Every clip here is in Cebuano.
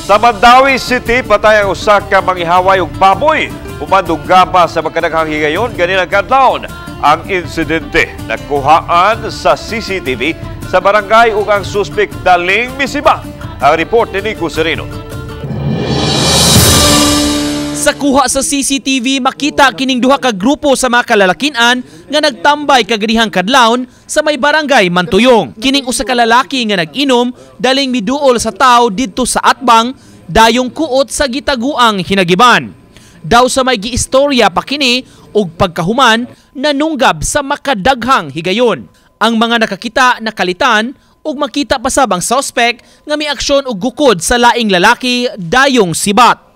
Sa Mandaue City, patay ang usa ka mangihaway og baboy human gaba sa makadaghang higayon ganinang kadlawon. Ang insidente nakuhaan sa CCTV sa barangay ug ang suspek daling misiba. Ang report ni Nico Sereno. Sa kuha sa CCTV, makita kining duha ka grupo sa mga kalalakian nga nagtambay kaganihang kadlawon sa may barangay Mantuyong. Kining usa ka lalaki nga nag-inom daling miduol sa tawo didto sa atbang dayong kuot sa gitaguang hinagiban. Daw sa may giistorya pa kini og pagkahuman nanunggab sa makadaghang higayon. Ang mga nakakita nakalitan ug makita pa sab ang suspect nga miaksyon og gukod sa laing lalaki dayong sibat.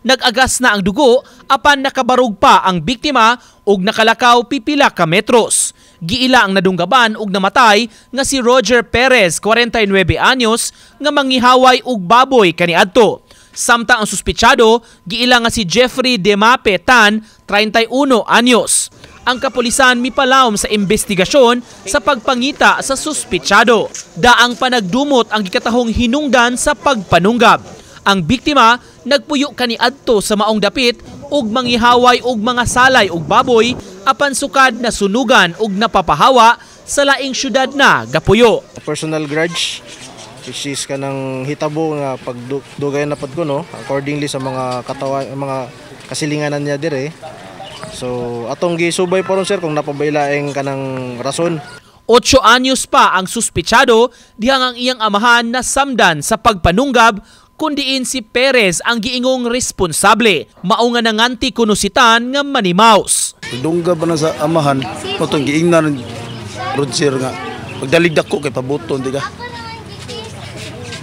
Nag-agas na ang dugo apan nakabarog pa ang biktima ug nakalakaw pipila ka metros. Giila ang nadunggaban ug namatay nga si Roger Perez, 49 anyos, nga mangihaway og baboy kaniadto. Samtang ang suspitsado giila nga si Jeffrey Demape Tan, 31 anyos. Ang kapulisan mipalawom sa investigasyon sa pagpangita sa suspitsado. Daang panagdumot ang gikatahong hinungdan sa pagpanunggab. Ang biktima nagpuyo kaniadto sa maong dapit ug mangihaway og mga salay og baboy apan sukad na sunugan ug napapahawa sa laing syudad na gapuyo. Personal grudge, which is kanang hitabo nga pagdugay na pad ko, no, accordingly sa mga katawa, mga kasilinganan niya dire. So atong gisubay pa ron, sir, kung napabailaeng kanang rason. 8 anyos pa ang suspitsado dihang ang iyang amahan na samdan sa pagpanunggab kundiin si Perez ang giingong responsable. Mao nga nanganti kuno si Tan nga manimaus. Dungga ba na sa amahan, itong giingnan ng Roger nga, pagdalig dako kay pabuton, di ka?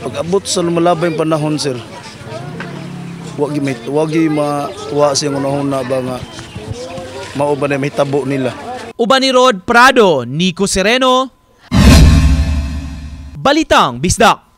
Pag abot sa lumalabay yung panahon, sir, wagi ma wa siyang unahon na ba nga mao ba na mahitabo nila. Uban ni Rod Prado, Nico Sereno, Balitang Bisdak.